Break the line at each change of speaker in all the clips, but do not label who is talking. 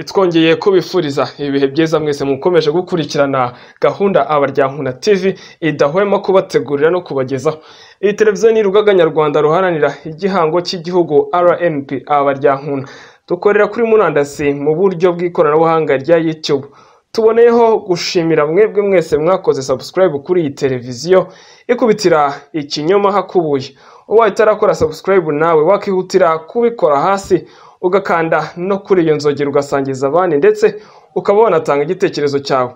Twongeye kubifuriza ibihe byiza mwese mukomeje gukurikirana gahunda Abaryankuna TV idahwema kubategurira no kubagezaho. Iyi televiziyo ni urugaga nyarwanda ruharanira igihango cy'igihugu RNP Abaryankuna. Dukorera kuri murandasi mu buryo bw'ikoranabuhanga rya YouTube. Tuboneyeho gushimira mwebwe mwese mwakoze subscribe kuri iyi televiziyo ikubitira ikinyoma hakubuye. Uwaye utarakora subscribe nawe wakihutira kubikora hasi ugakanda no kuri iyo nzogera ugasangiza abandi ndetse ukaba wanatanga igitekerezo cyawe.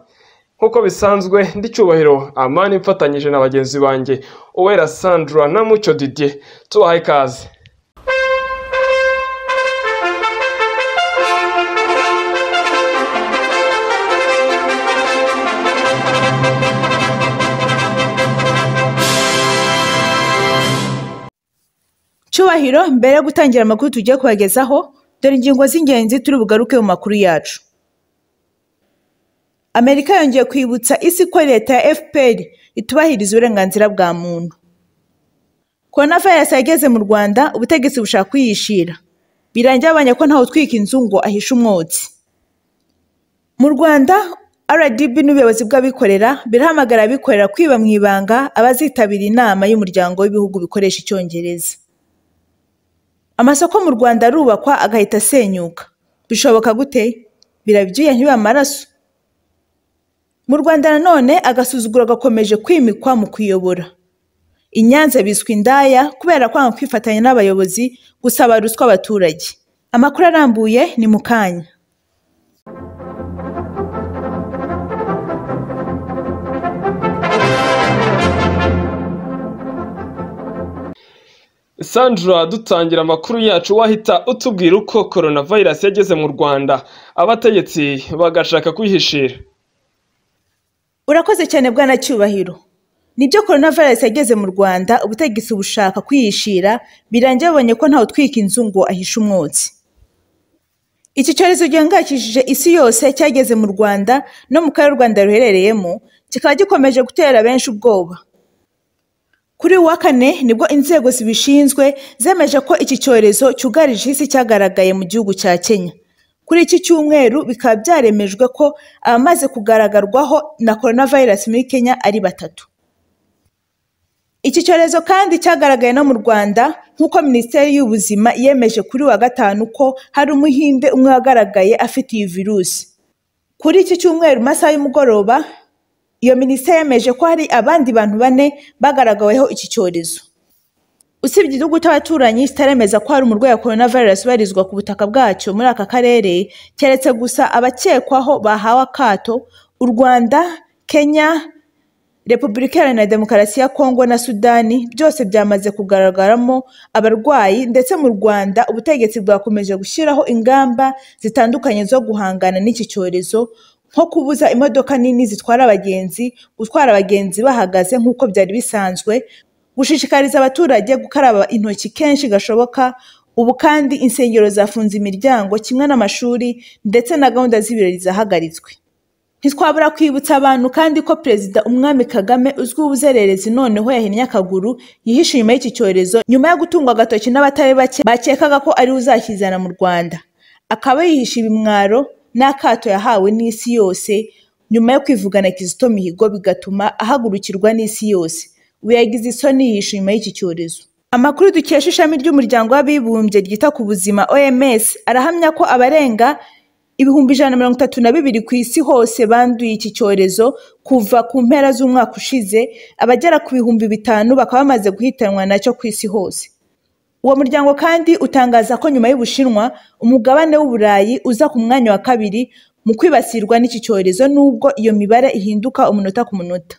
Nk'uko bisanzwe ndi Cyubahiro Amani mfatanyije na bagenzi banjye Uwera Sandra na Mucyo Didier, tubahaye ikaze.
Cyubahiro, mbere yo gutangira amakuru tugiye kubagezaho, dore ingingo z'ingenzi turi bugaruke mu makuru yacu. Amerika yongeye kwibutsa isi ko leta ya FPR itubahiriza uburenganzira bwa muntu. Coronavirus yageze mu Rwanda, ubutegetsi bushaka kwiyishira. Birangira babonye ko ntawe utwika inzu ngo ahishe umwotsi. Mu Rwanda, RDB n'ubuyobozi bw'abikorera birahamagara abikorera kwiba mu ibanga abazitabira inama y'umuryango w'ibihugu bikoresha Icyongereza. Amasoko mu Rwanda arubakwa agahita asenyuka. Bishoboka gute? Birabyuya ntibibe amaraso. Mu Rwanda nanone agasuzuguro gakomeje kwimikwa mu kuyobora. I Nyanza biswe indaya kubera kwanga kwifatanya n'abayobozi gusaba ruswa abaturage. Amakuru arambuye ni mu kanya.
Sandra, dutangira amakuru yacu wahita utubwira uko coronavirus yageze mu Rwanda abategetsi bagashaka kwihishira.
Urakoze cyane bwana Cyubahiro. Nibyo, coronavirus yageze mu Rwanda, ubutegetsi bushaka kwihishira, birangira babonye ko ntawe utwika inzu ngo ahishe umwotsi. Iki cyorezo gihangayikishije isi yose cyageze mu Rwanda no mu karere u Rwanda ruherereyemo, kikaba gikomeje gutera benshi ubwoba. Kuri uwa kane nibwo inzego zibishinzwe zemeje ko iki cyorezo cyugarije isi cyagaragaye mu gihugu cya Kenya. Kuri iki cyumweru bikaba byaremejwe ko abamaze kugaragarwaho na coronavirus muri Kenya ari batatu. Iki cyorezo kandi cyagaragaye no mu Rwanda nk'uko Minisiteri y'Ubuzima yemeje kuri wa gatanu ko hari umuhinde umwe wagaragaye afite iyi virusi. Kuri iki cyumweru mu masaha y'umugoroba, iyo minisiteri yemeje ko hari abandi bantu bane bagaragaweho iki cyorezo. Usibye igihugu cy'abaturanyi kitaremeza ko hari umurwayi wa coronavirus ubarizwa ku butaka bwacyo muri aka karere, keretse gusa abakekwaho bahawe akato, u Rwanda, Kenya, Repubulika Iharanira Demokarasi ya Kongo na Sudani byose byamaze kugaragaramo abarwayi, ndetse mu Rwanda ubutegetsi bwakomeje gushyiraho ingamba zitandukanye zo guhangana n'iki cyorezo, nko kubuza imodoka nini zitwara abagenzi gutwara abagenzi bahagaze nk'uko byari bisanzwe, gushishikariza abaturage gukaraba intoki kenshi gashoboka. Ubu kandi insengero zafunze imiryango kimwe n'amashuri, ndetse na gahunda z'ibirori zahagaritswe. Ntitwabura kwibutsa abantu kandi ko Perezida Umwami Kagame uzwiho ubuzererezi noneho yahinnye akaguru yihishe inyuma y'iki cyorezo nyuma yo gutungwa agatoki n'abatari bake bakekaga ko ariwe uzakizana mu Rwanda. Akaba yihishe ibimwaro n'akato yahawe n'isi yose nyuma yo kwivugana Kizito Mihigo, bigatuma ahagurukirwa n'isi yose. Ubu yagize isoni yihishe inyuma y'iki cyorezo. Amakuru dukesha ishami ry'umuryango w'abibumbye ryita ku buzima OMS arahamya ko abarenga 132,000 ku isi hose banduye iki cyorezo kuva ku mpera z'umwaka ushize, abagera ku 5,000 bakaba bamaze guhitanwa nacyo ku isi hose. Uwo muryango kandi utangaza ko nyuma y'Ubushinwa, umugabane w'Uburayi uza ku mwanya wa kabiri mu kwibasirwa n'iki cyorezo, nubwo iyo mibare ihinduka umunota ku munota.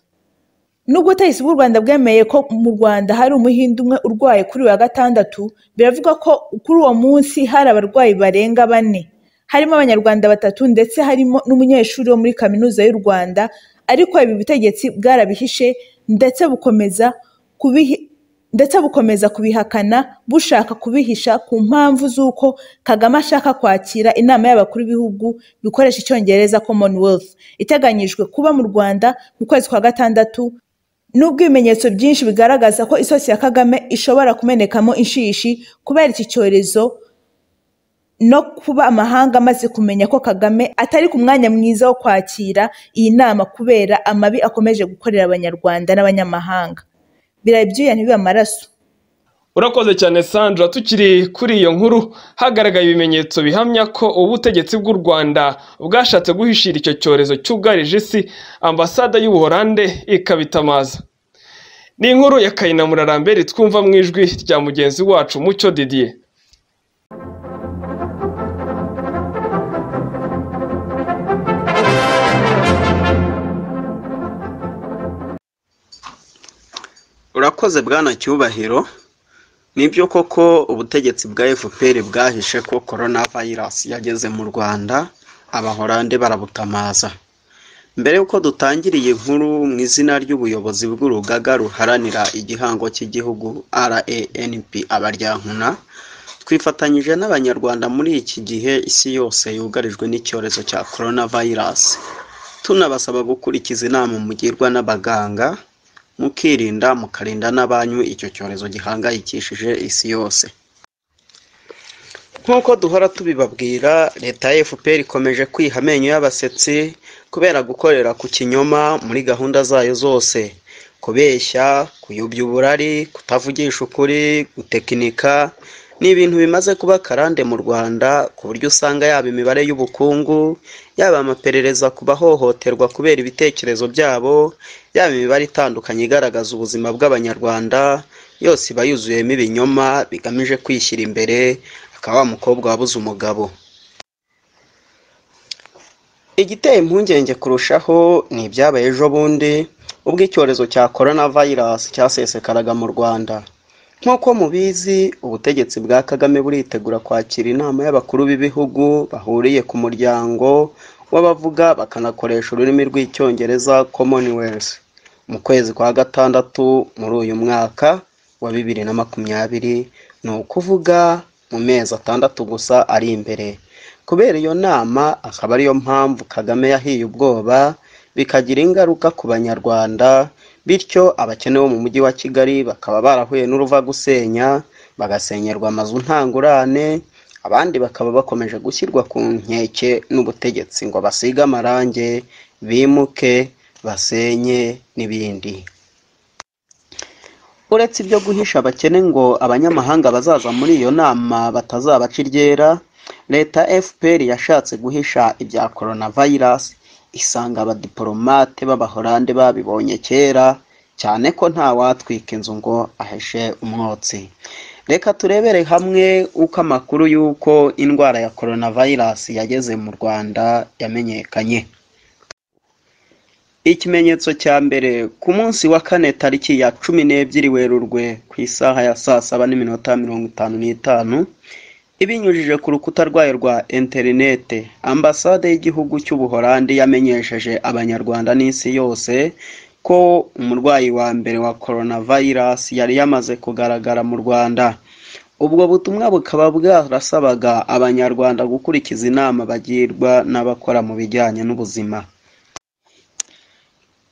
Nubwo ubutegetsi bw'u Rwanda bwemeye ko mu Rwanda hari umuhinde umwe urwaye kuri uyu wa gatandatu, biravugwa ko kuri uwo munsi hari abarwayi barenga bane, harimo Abanyarwanda batatu ndetse harimo n'umunyeshuri wo muri Kaminuza y'u Rwanda, ariko ibi butegetsi bwarabihishe ndetse bukomeza kubihakana bushaka kubihisha ku mpamvu z'uko Kagame ashaka kwakira inama y'abakuru b'ibihugu bikoresha Icyongereza Commonwealth iteganyijwe kuba mu Rwanda mu kwezi kwa gatandatu, nubwo ibimenyetso byinshi bigaragaza ko isosi ya Kagame ishobora kumenekamo inshishi kubera iki cyorezo. No kuba amahanga amaze kumenya ko Kagame atari ku mwanya mwiza wo kwakira iyi nama kubera amabi akomeje gukorera Abanyarwanda n'abanyamahanga. Biraye ibyuya ntibibe amaraso.
Urakoze cyane Sandra. Tukiri kuri iyo nkuru, hagaragaye ibimenyetso bihamya ko ubutegetsi bw'u Rwanda bwashatse guhishira icyo cyorezo cyugarije isi, ambasade y'Ubuholande ikabitamaza. Ni inkuru ya Kayinamura Lambert twumva mu ijwi rya mugenzi wacu Mucyo Didier.
Urakoze Bwana Cyubahiro. Nibyo koko ubutegetsi bwa FPR bwahishe ko coronavirus yageze mu Rwanda, Abahorande barabutamaza. Mbere y'uko dutangira iyi nkuru, mu izina ry'ubuyobozi bw'urugaga ruharanira igihango cy'igihugu RANP Abaryankuna, twifatanyije n'Abanyarwanda muri iki gihe isi yose yugarijwe n'icyorezo cya coronavirus. Tunabasaba gukurikiza inama mugirwa n'abaganga, mukirinda mukarinda n'abanyu icyo cyorezo gihangayikishije isi yose. Nk'uko duhora tubibabwira, leta ya FPR ikomeje kwiha amenyo y'abasetsi kubera gukorera ku kinyoma muri gahunda zayo zose: kubeshya, kuyobya uburari, kutavugisha ukuri, gutekinika. Ni ibintu bimaze kuba karande mu Rwanda, ku buryo usanga yaba imibare y'ubukungu, yaba amaperereza ku bahohoterwa kubera ibitekerezo byabo, yaba imibare itandukanye igaragaza ubuzima bw'Abanyarwanda, yose iba yuzuyemo ibinyoma bigamije kwishyira imbere, akaba wa mukobwa wabuze umugabo. Igiteye impungenge kurushaho ni ibyabaye ejo bundi ubwo icyorezo cya coronavirus cyasesekaraga mu Rwanda. Nk'uko mubizi, ubutegetsi bwa Kagame buritegura kwakira inama y'abakuru b'ibihugu bahuriye ku muryango w'abavuga bakanakoresha ururimi rw'Icyongereza Commonwealth mu kwezi kwa gatandatu muri uyu mwaka wa 2020, ni ukuvuga mu mezi 6 gusa ari imbere. Kubera iyo nama akaba ariyo mpamvu Kagame yahiye ubwoba, bikagira ingaruka ku Banyarwanda, bityo abakene bo mu mujyi wa Kigali bakaba barahuye n'uruva gusenya, bagasenyerwa amazu ntangurane, abandi bakaba bakomeje gushyirwa ku nkeke n'ubutegetsi ngo basige amarange, bimuke, basenye n'ibindi. Uretse ibyo guhisha abakene ngo abanyamahanga bazaza muri iyo nama batazabaca iryera, leta FPR yashatse guhisha ibya coronavirus, isanga abadiplomate b'Abahorande babibonye kera, cyane ko nta watwika inzu ngo ahishe umwotsi. Reka turebere hamwe uko amakuru y'uko indwara ya coronavirus yageze mu Rwanda yamenyekanye. Ikimenyetso cya mbere, ku munsi wa kane tariki ya 12 Werurwe ku isaha ya 7:55, ibinyujije ku rukuta rwayo rwa interinete, ambasade y'igihugu cy'Ubuholandi yamenyesheje Abanyarwanda n'isi yose ko umurwayi wa mbere wa coronavirus yari yamaze kugaragara mu Rwanda. Ubwo butumwa bukaba bwarasabaga Abanyarwanda gukurikiza inama bagirwa n'abakora mu bijyanye n'ubuzima.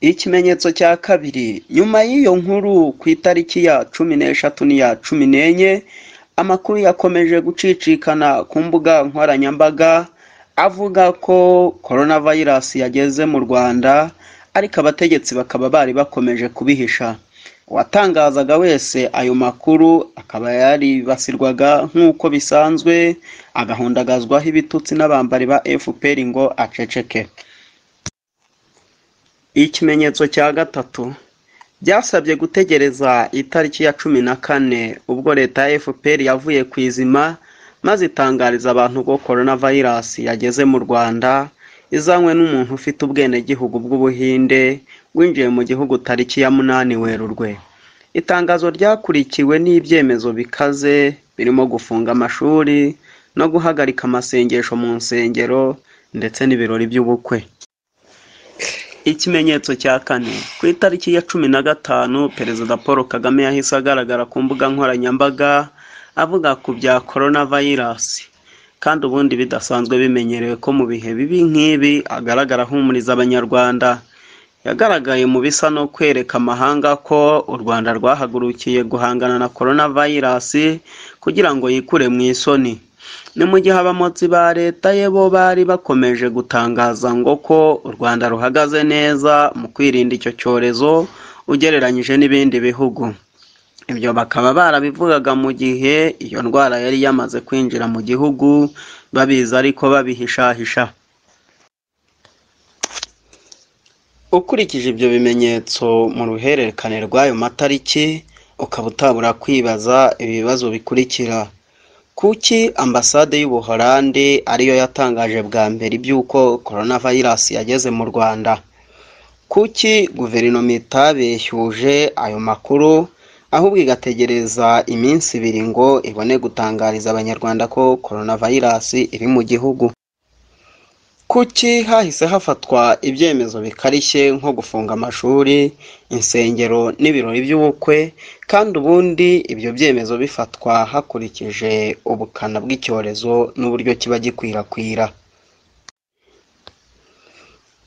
Ikimenyetso cya kabiri, nyuma y'iyo nkuru ku itariki ya 13 n'iya 14, amakuru yakomeje gucicikana ku mbuga nkoranyambaga avuga ko coronavirus yageze mu Rwanda, ariko abategetsi bakaba bari bakomeje kubihisha. Uwatangazaga wese ayo makuru akaba yaribasirwaga nk'uko bisanzwe, agahundagazwaho ibitutsi n'abambari ba FPR ngo aceceke. Ikimenyetso cya gatatu, byasabye gutegereza itariki ya 14 ubwo leta ya FPR yavuye ku izima maze itangariza abantu ko coronavirus yageze mu Rwanda izanywe n'umuntu ufite ubwenegihugu bw'Ubuhinde winjiye mu gihugu tariki ya 8 Werurwe. Itangazo ryakurikiwe n'ibyemezo bikaze birimo gufunga amashuri no guhagarika amasengesho mu nsengero ndetse n'ibirori by'ubukwe. Ikimenyetso cya kane, ku itariki ya 15 Perezida Paul Kagame yahise agaragara ku mbuga nkoranyambaga avuga ku bya coronavirus, kandi ubundi bidasanzwe bimenyerewe ko mu bihe bibi nk'ibi agaragara ahumuriza Abanyarwanda. Yagaragaye mu bisa no kwereka amahanga ko u Rwanda rwahagurukiye guhangana na coronavirus kugira ngo yikure mu isoni. Ni mu gihe abamotsi ba leta ye bo bari bakomeje gutangaza ngo ko u Rwanda ruhagaze neza mu kwirinda icyo cyorezo ugereranyije n'ibindi bihugu. Ibyo bakaba barabivugaga mu gihe iyo ndwara yari yamaze kwinjira mu gihugu, babizi ariko babihishahisha. Ukurikije ibyo bimenyetso mu ruhererekane rw'ayo matariki, ukaba utabura kwibaza ibibazo bikurikira: kuki ambasade y'Ubuholandi ariyo yatangaje bwa mbere iby'uko coronavirus yageze mu Rwanda? Kuki guverinoma itabeshyuje ayo makuru, ahubwo igategereza iminsi ibiri ngo ibone gutangariza Abanyarwanda ko coronavirus iri mu gihugu? Kuki hahise hafatwa ibyemezo bikarishye nko gufunga amashuri, insengero n'ibirori by'ubukwe, kandi ubundi ibyo byemezo bifatwa hakurikije ubukana bw'icyorezo n'uburyo kiba gikwirakwira?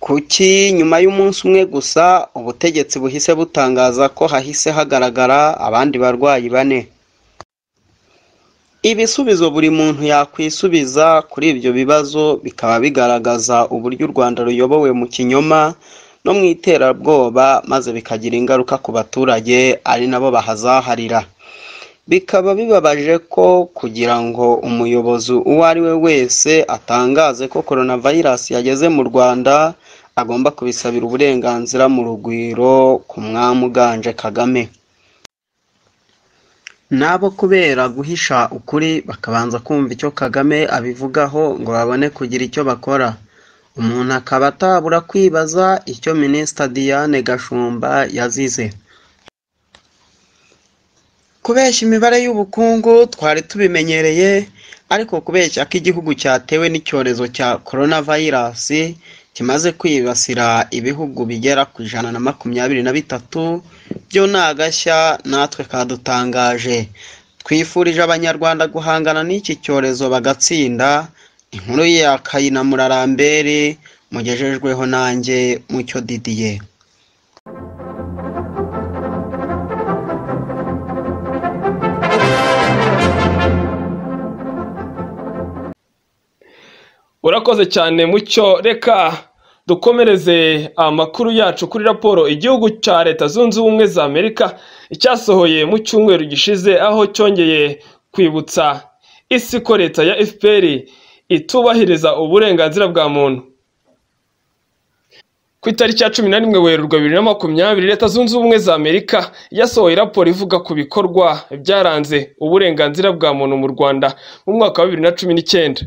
Kuki nyuma y'umunsi umwe gusa ubutegetsi buhise butangaza ko hahise hagaragara abandi barwayi 4? Ibisubizo buri muntu yakwisubiza kuri ibyo bibazo bikaba bigaragaza uburyo u Rwanda ruyobowe mu kinyoma no mu iterabwoba, maze bikagira ingaruka ku baturage ari nabo bahazaharira. Bikaba bibabaje ko kugira ngo umuyobozi uwo ari we wese atangaze ko coronavirus yageze mu Rwanda, agomba kubisabira uburenganzira mu Rugwiro ku mwami uganje Kagame. Nabo kubera guhisha ukuri bakabanza kumva icyo Kagame abivugaho ngo babone kugira icyo bakora. Umuntu akaba atabura kwibaza icyo Minisita Diane Gashumba yazize. Kubeshya imibare y'ubukungu twari tubimenyereye, ariko kubeshya ko igihugu cyatewe n'icyorezo cya coronavirus kimaze kwibasira ibihugu bigera ku 123 byo ni agashya natwe kadutangaje. Twifurije Abanyarwanda guhangana n'iki cyorezo bagatsinda. Inkuru ya Kayinamura Lambert mugejejweho nanjye Mucyo Didier.
Urakoze cyane Mucyo. Reka dukomereze amakuru yacu kuri raporo igihugu cya Leta Zunze Ubumwe za Amerika cyasohoye mu cyumweru gishize, aho cyongeye kwibutsa isi ko leta ya FPR itubahiriza uburenganzira bwa muntu. Ku itariki ya 11 Werurwe 2020, Leta Zunze Ubumwe za Amerika yasohoye raporo ivuga ku bikorwa byaranze uburenganzira bwa muntu mu Rwanda mu mwaka wa 2019.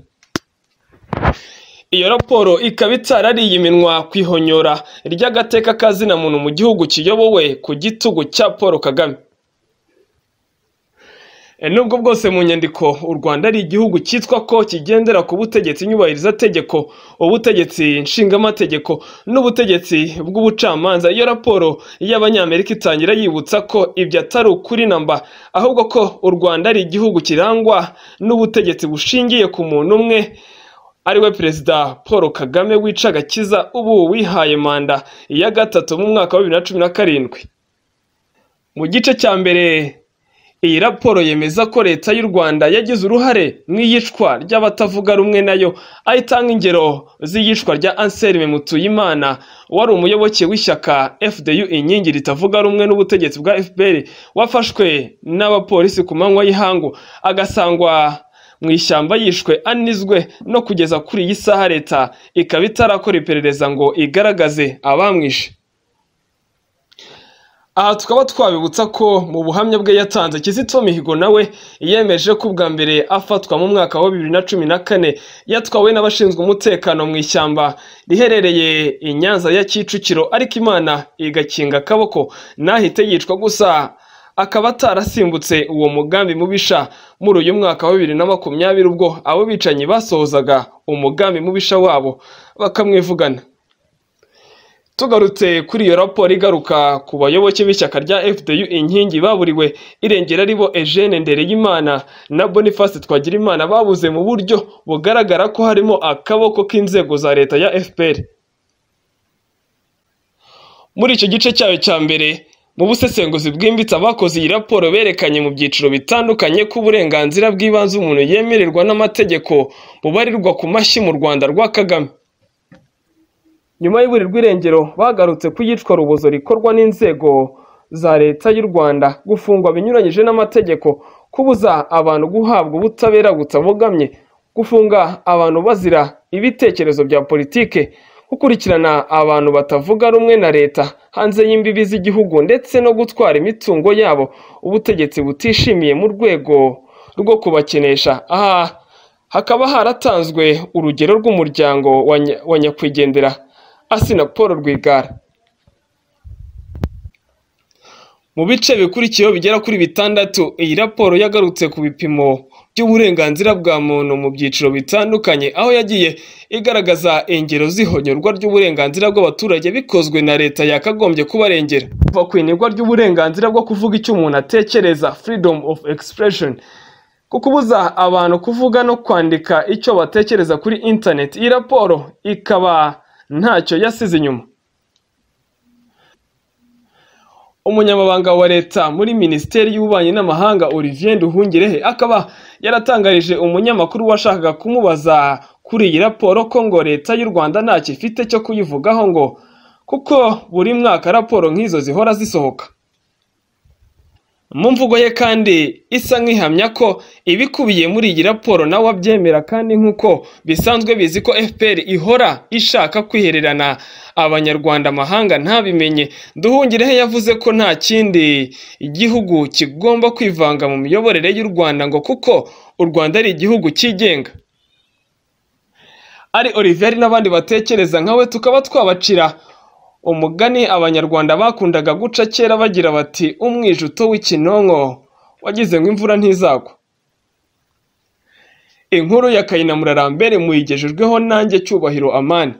Iyo raporo ikaba itarariye iminwa ku ihonyora ry'agateka ka zina muntu mu gihugu kiyobowe ku gitugu cya Paul Kagame. Nubwo bwose mu nyandiko u Rwanda ari igihugu cyitwa ko kigendera ku butegetsi nyubahirizategeko, ubutegetsi nshingamategeko n'ubutegetsi bw'ubucamanza, iyo raporo y'Abanyamerika itangira yibutsa ko ibyo atari ukuri namba, ahubwo ko u Rwanda ari igihugu kirangwa n'ubutegetsi bushingiye ku muntu umwe, ariwe Perezida Paul Kagame wica agakiza ubu wihaye manda ya gatatu mu mwaka wa 2017. Mu gice cya mbere iyi raporo yemeza ko leta y'u Rwanda yagize uruhare mu iyicwa ry'abatavuga rumwe nayo, aho itanga ingero z'iyicwa rya Anselme Mutuyimana wari umuyoboke w'ishyaka FDU Inkingi ritavuga rumwe n'ubutegetsi bwa FPR, wafashwe n'abapolisi ku manywa y'ihangu agasangwa mu ishyamba yishwe anizwe, no kugeza kuri iyi saha leta ikaba itarakora iperereza ngo igaragaze abamwishe. Aha tukaba twabibutsa ko mu buhamya bwe yatanze, Kizito Mihigo nawe yemeje ko ubwa mbere afatwa mu mwaka wa 2014 yatwawe n'abashinzwe umutekano mu ishyamba riherereye i Nyanza ya Kicukiro, ariko Imana igakinga akaboko ntahite yicwa, gusa akaba atarasimbutse uwo mugambi mubisha muri uyu mwaka wa 2020 ubwo abo bicanyi basohozaga umugambi mubisha wabo bakamwivugana. Tugarutse kuri iyo raporo igaruka ku bayoboke b'ishyaka rya FDU Inkingi baburiwe irengero aribo Eugene Ndereyimana na Boniface Twagirimana babuze mu buryo bugaragara ko harimo akaboko k'inzego za leta ya FPR. Muri icyo gice cyayo cya mbere Mu busesenguzi bwimbitse abakoze iyi raporo berekanye mu byiciro bitandukanye ko uburenganzira bw'ibanze umuntu yemererwa n'amategeko bubarirwa ku mashyi mu Rwanda rwa Kagame. Nyuma y'iburirwa irengero bagarutse ku iyicwa rubozo rikorwa n'inzego za leta y'u Rwanda, gufungwa binyuranyije n'amategeko, kubuza abantu guhabwa ubutabera butabogamye, gufunga abantu bazira ibitekerezo bya politike, gukurikirana abantu batavuga rumwe na leta hanze y'imbibi z'igihugu ndetse no gutwara imitungo yabo ubutegetsi butishimiye mu rwego rwo kubakenesha. Aha hakaba haratanzwe urugero rw'umuryango wa nyakwigendera Asina Paul Rwigara. Mu bice bikurikiyeho bigera kuri 6, iyi raporo yagarutse ku bipimo by'uburenganzira bwa muntu mu byiciro bitandukanye, aho yagiye igaragaza ingero z'ihonyorwa ry'uburenganzira bw'abaturage bikozwe na leta yakagombye kubarengera. Kuva ku inigwa ry'uburenganzira bwo kuvuga icyo umuntu atekereza, freedom of expression, ku kubuza abantu kuvuga no kwandika icyo batekereza kuri internet, iyi raporo ikaba ntacyo yasize inyuma. Umunyamabanga wa leta muri Minisiteri y'Ububanyi n'Amahanga Olivier Nduhungirehe akaba yaratangarije umunyamakuru washakaga kumubaza kuri iyi raporo ko ngo leta y'u Rwanda ntacyo ifite cyo kuyivugaho, ngo kuko buri mwaka raporo nk'izo zihora zisohoka. Mu mvugo ye kandi isa nk'ihamya ko ibikubiye muri iyi raporo nawe abyemera, kandi nk'uko bisanzwe bizi ko FPR ihora ishaka kwihererana abanyarwanda amahanga ntabimenye. Nduhungirehe yavuze ko nta kindi igihugu kigomba kwivanga mu miyoborere y'u Rwanda, ngo kuko u Rwanda ari igihugu cyigenga. Ari Olivier n'abandi batekereza nkawe tukaba twabacira umugani abanyarwanda bakundaga guca kera bagira bati umwijuto w'ikinonko wagize ngo imvura ntizagwa. Inkuru ya Kayinamura Lambert muyigejejweho nanjye Cyubahiro Amani.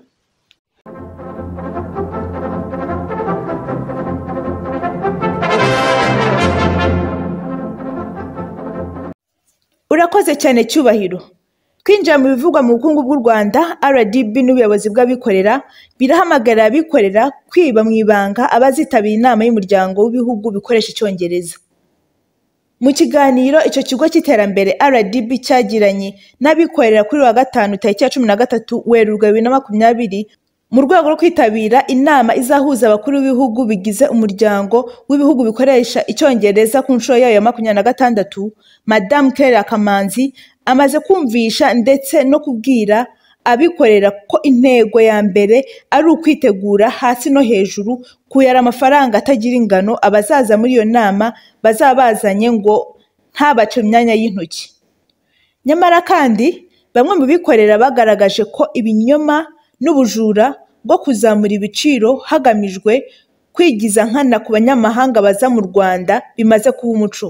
Urakoze cyane Cyubahiro. Twinjira mu bivugwa mu bukungu bw'u Rwanda, RDB n'ubuyobozi bw'abikorera birahamagarira abikorera kwiba mu ibanga abazitabira inama y'umuryango w'ibihugu bikoresha Icyongereza. Mu kiganiro icyo kigo cy'iterambere RDB cyagiranye n'abikorera kuri wa gatanu tariki ya 13 Werurwe 2020 mu rwego rwo kwitabira inama izahuza abakuru b'ibihugu bigize umuryango w'ibihugu bikoresha Icyongereza ku nshuro yayo ya 26, Madame Claire Akamanzi amaze kumvisha ndetse no kubwira abikorera ko intego ya mbere ari ukwitegura hasi no hejuru kuyara amafaranga atagira ingano abazaza muri iyo nama bazabazanye ngo ntabace imyanya y'intoki. Nyamara kandi bamwe mu bikorera bagaragaje ko ibinyoma n'ubujura bwo kuzamura ibiciro hagamijwe kwigiza nkana ku banyamahanga baza mu Rwanda bimaze kuba umuco.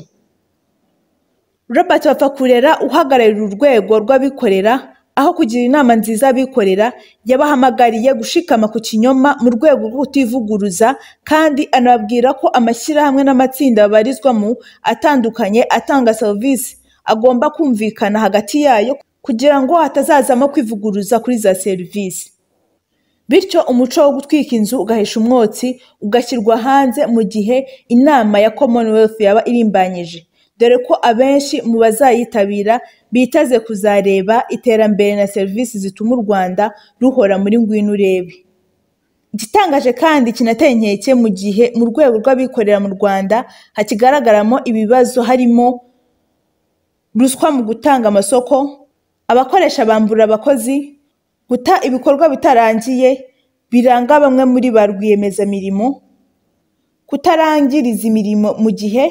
Robert Bapfakurera uhagararira urwego rw'abikorera aho kugira inama nziza abikorera yabahamagariye gushikama ku kinyoma mu rwego rwo kutivuguruza, kandi anababwira ko amashyirahamwe n'amatsinda babarizwamo atandukanye atanga serivisi agomba kumvikana hagati yayo kugira ngo hatazazamo kwivuguruza kuri za serivisi. Bityo umuco wo gutwika inzu ugahesha umwotsi ugashyirwa hanze mu gihe inama ya Commonwealth yaba irimbanyije, dore ko abenshi mu bazayitabira biteze kuzareba iterambere na serivisi zituma u Rwanda ruhora muri ngwino urebe. Igitangaje kandi kinateye inkeke mu gihe mu rwego rw'abikorera mu Rwanda hakigaragaramo ibibazo harimo ruswa mu gutanga amasoko, abakoresha bambura abakozi, guta ibikorwa bitarangiye biranga bamwe muri ba rwiyemezamirimo, kutarangiriza imirimo mu gihe,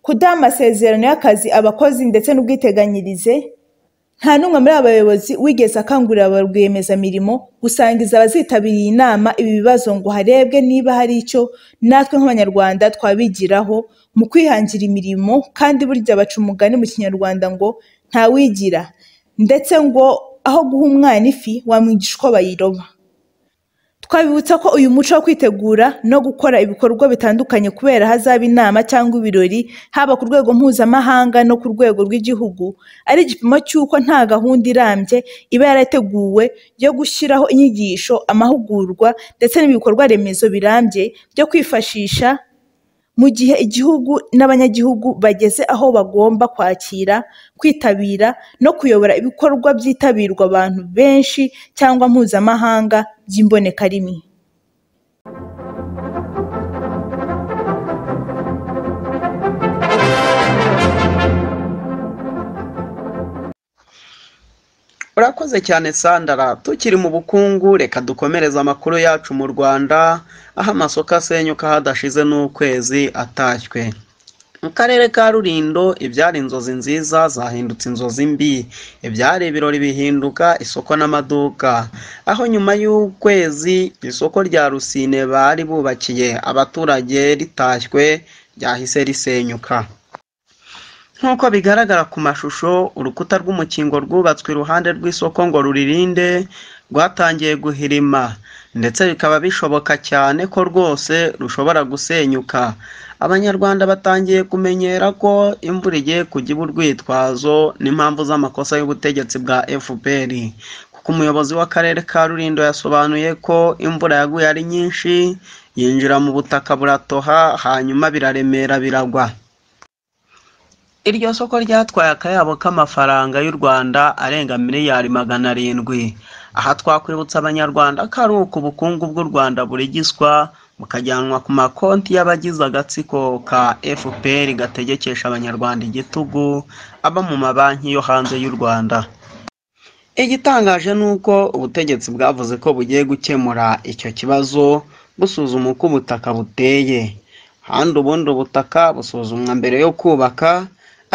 kudaha amasezerano y'akazi abakozi ndetse n'ubwiteganyirize. Nta n'umwe muri aba bayobozi wigeze akangurira ba rwiyemezamirimo gusangiza abazitabiriye inama ibi bibazo ngo harebwe niba hari icyo natwe nk'Abanyarwanda twabigiraho mu kwihangira imirimo, kandi burya baca umugani mu Kinyarwanda ngo ntawigira, ndetse ngo aho guha umwana ifi wamwigisha uko bayiroba. Twabibutsa ko uyu muco wo kwitegura no gukora ibikorwa bitandukanye kubera hazaba inama cyangwa ibirori haba ku rwego mpuzamahanga no ku rwego rw'igihugu ari igipimo cy'uko nta gahunda irambye iba yarateguwe yo gushyiraho inyigisho, amahugurwa ndetse n'ibikorwa remezo birambye byo kwifashisha mu gihe igihugu n'abanyagihugu bageze aho bagomba kwakira, kwitabira no kuyobora ibikorwa byitabirwa abantu benshi cyangwa mpuzamahanga by'imbonekarimwe.
Urakoze cyane Sandara. Tukiri mu bukungu, reka dukomereze amakuru yacu mu Rwanda, aho amasoko asenyuka hadashize n'ukwezi atashywe. Mu karere ka Rulindo, ibyari inzozi nziza zahindutse inzozi mbi, ibyari ibirori bihinduka isoko n'amaduka, aho nyuma y'ukwezi isoko rya Rusine bari bubakiye abaturage ritashywe ryahise risenyuka. Nk'uko bigaragara ku mashusho, urukuta rw'umukingo rwubatswe iruhande rw'isoko ngo ruririnde rwatangiye guhirima, ndetse bikaba bishoboka cyane ko rwose rushobora gusenyuka. Abanyarwanda batangiye kumenyera ko imvura igiye kujya iba urwitwazo n'impamvu z'amakosa y'ubutegetsi bwa FPR, kuko umuyobozi w'akarere ka Rulindo yasobanuye ko imvura yaguye ari nyinshi, yinjira mu butaka buratoha, hanyuma biraremera biragwa. Iryo soko ryatwaye akayabo k'amafaranga y'u Rwanda arenga miliyari 700. Aha twakwibutsa Abanyarwanda ko ari uko ubukungu bw'u Rwanda burigiswa bukajyanwa ku makonti y'abagize agatsiko ka FPR gategekesha Abanyarwanda igitugu aba mu mabanki yo hanze y'u Rwanda. Igitangaje ni uko ubutegetsi bwavuze ko bugiye gukemura icyo kibazo busuzuma uko ubutaka buteye. Handi ubundi ubutaka busuzumwa mbere yo kubaka,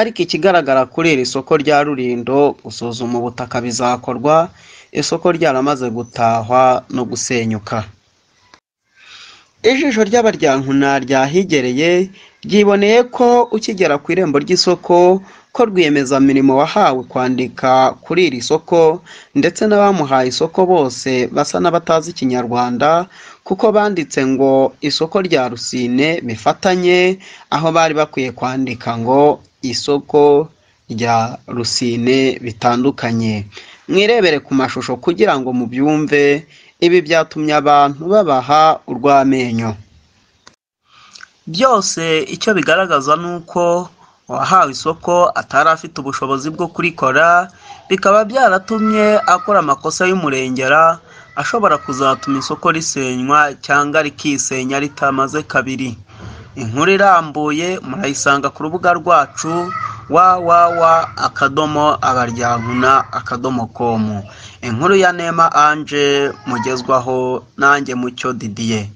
ariko ikigaragara kuri iri soko rya Rulindo, gusuzuma ubutaka bizakorwa isoko ryaramaze gutahwa no gusenyuka. Ijisho ry'abaryankuna ryahigereye ryiboneye ko ukigera ku irembo ry'isoko ko rwiyemezamirimo wahawe kwandika kuri iri soko ndetse n'abamuhaye isoko bose basa n'abatazi Ikinyarwanda, kuko banditse ngo isoko rya Rusine bifatanye, aho bari bakwiye kwandika ngo isoko rya Rusine bitandukanye. Mwirebere ku mashusho kugira ngo mubyumve. Ibi byatumye abantu babaha urw'amenyo. Byose icyo bigaragaza ni uko uwahawe isoko atari afite ubushobozi bwo kurikora, bikaba byaratumye akora amakosa y'umurengera ashobora kuzatuma isoko risenywa cyangwa rikisenya ritamaze kabiri. Inkuru irambuye murayisanga ku rubuga rwacu www.abaryankuna.com. Inkuru ya Nema Ange mugezwaho nanjye Mucyo Didier.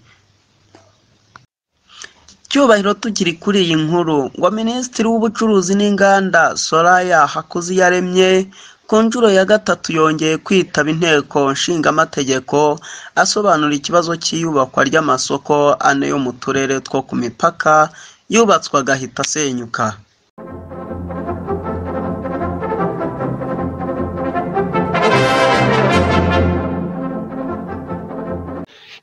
Cyubahiro, tukiri kuri iyi nkuru, ngo Minisitiri w'Ubucuruzi n'Inganda Soraya Hakuziyaremye ku nshuro ya gatatu yongeye kwitaba inteko nshingamategeko asobanura ikibazo cy'iyubakwa ry'amasoko ane yo mu turere two ku mipaka yubatswe agahita asenyuka.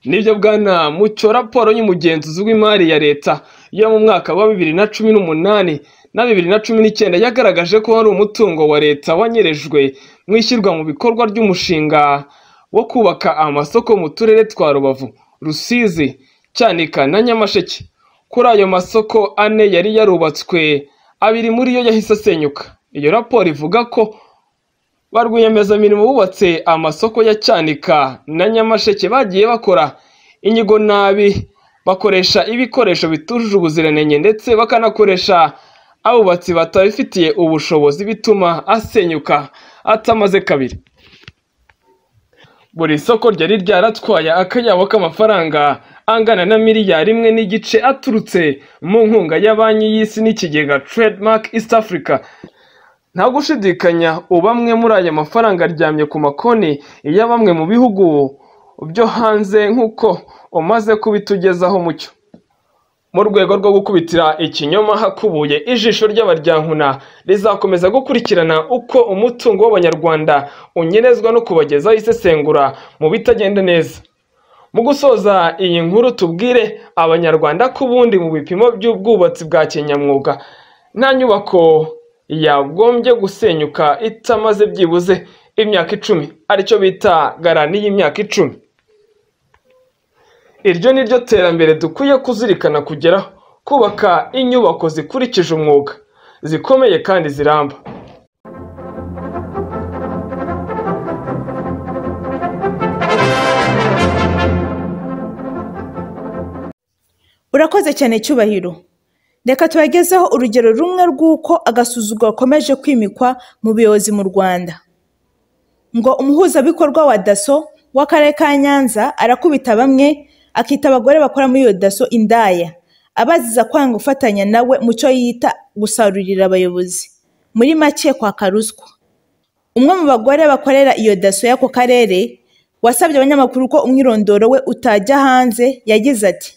Nibyo bwana Mucyo, raporo y'umugenzuzi w'imari ya leta yo mu mwaka wa 2018 na 2019 yagaragaje ko hari umutungo wa leta wanyerejwe mu ishyirwa mu bikorwa ry'umushinga wo kubaka amasoko mu turere twa Rubavu, Rusizi, Cyanika na Nyamasheke. Kuri ayo masoko ane yari yarubatswe, abiri muri yo yahise asenyuka. Iyo raporo ivuga ko ba rwiyemezamirimo bubatse amasoko ya Cyanika na Nyamasheke bagiye bakora inyigo nabi, bakoresha ibikoresho bitujuje ubuziranenge ndetse bakanakoresha abubatsi batabifitiye ubushobozi, bituma asenyuka atamaze kabiri. Buri soko ryari ryaratwaye akayabo k'amafaranga angana na miliyari 1.5 aturutse mu nkunga ya Banki y'Isi n'ikigega Trademark East Africa. Nta gushidikanya bamwe muri aya mafaranga aryamye ku makonti ya bamwe mu bihugu byo hanze nk'uko umaze kubitugezaho Mucyo. Mu rwego rwo gukubitira ikinyoma hakubuye ijisho ry'abaryankuna rizakomeza gukurikirana uko umutungo w'Abanyarwanda unyerezwa no kubagezaho isesengura mu bitagenda neza. Mu gusoza iyi nkuru tubwire Abanyarwanda ko ubundi mu bipimo by'ubwubatsi bwa kinyamwuga nta nyubako yagombye gusenyuka itamaze byibuze imyaka 10, aricyo bita garani y'imyaka 10. Iryo ni ryo terambere dukwiye kuzirikana kugeraho, kubaka inyubako zikurikije umwuga, zikomeye kandi ziramba.
Urakoze cyane Cyubahiro. Reka tubagezeho urugero rumwe rw'uko agasuzuguro gakomeje kwimikwa mu buyobozi mu Rwanda. Ngo umuhuzabikorwa wa DASSO w'akarere ka Nyanza arakubita bamwe, akita abagore bakora muri iyo DASSO indaya, abaziza kwanga gufatanya nawe mu cyo yita gusarurira abayobozi, muri make kwaka ruswa. Umwe mu bagore bakorera iyo DASSO y'ako karere wasabye abanyamakuru ko umwirondoro we utajya hanze, yagize ati: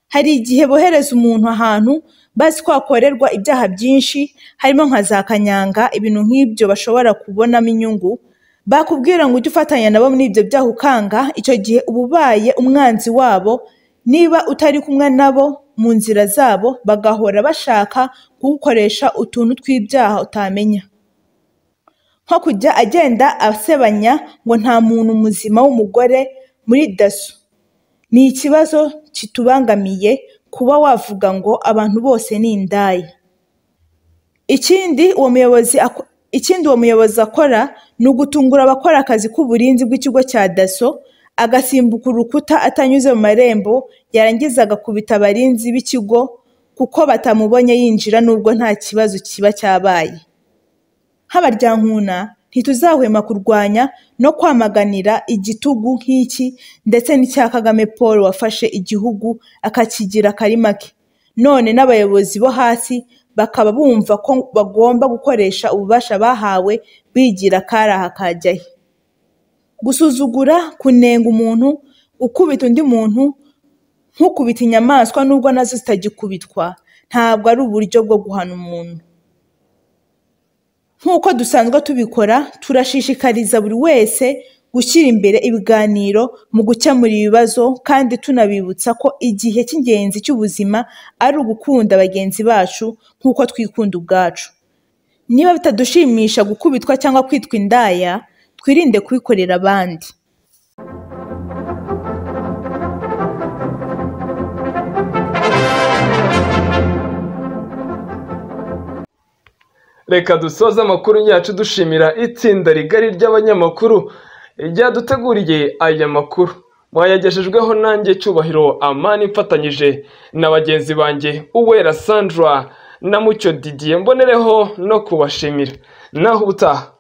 hari igihe bohereza umuntu ahantu bazi ko hakorerwa ibyaha byinshi, harimo nka za kanyanga, ibintu nk'ibyo bashobora kubonamo inyungu, bakubwira ngo ujye ufatanya nabo muri ibyo byaha ukanga, icyo gihe uba ubaye umwanzi wabo, niba utari kumwe nabo mu nzira zabo bagahora bashaka kugukoresha utuntu tw'ibyaha utamenya. Nko kujya agenda asebanya ngo nta muntu muzima w'umugore muri DASSO. Ni ikibazo kitubangamiye kuba wavuga ngo abantu bose ni indaya. Ikindi uwo muyobozi akora ni ugutungura abakora akazi k'uburinzi bw'ikigo cya DASSO, agasimbuka urukuta atanyuze mu marembo, yarangiza agakubita abarinzi b'ikigo kuko batamubonye yinjira nubwo nta kibazo kiba cyabaye. Nk'abaryankuna ntituzahwema kurwanya no kwamaganira igitugu nk'iki ndetse n'icya Kagame Paul wafashe igihugu akakigira akarima ke, none n'abayobozi bo hasi bakaba bumva ko bagomba gukoresha ububasha bahawe bigira akari aha kajya he. Gusuzugura, kunenga umuntu, gukubita undi muntu nk'ukubita inyamaswa nubwo nazo zitagikubitwa, ntabwo ari uburyo bwo guhana umuntu. Nk'uko dusanzwe tubikora, turashishikariza buri wese gushyira imbere ibiganiro mu gukemura ibibazo, kandi tunabibutsa ko igihe cy'ingenzi cy'ubuzima ari ugukunda bagenzi bacu nk'uko twikunda ubwacu. Niba bitadushimisha gukubitwa cyangwa kwitwa indaya, twirinde kubikorera abandi.
Reka dusoze amakuru yacu dushimira itsinda rigari ry'abanyamakuru ryaduteguriye aya makuru. Mwayagejejweho nanjye Cyubahiro Amani mfatanyije na bagenzi banjye Uwera Sandra na Mucyo Didier, mbonereho no kubashimira. Naho ubutaha.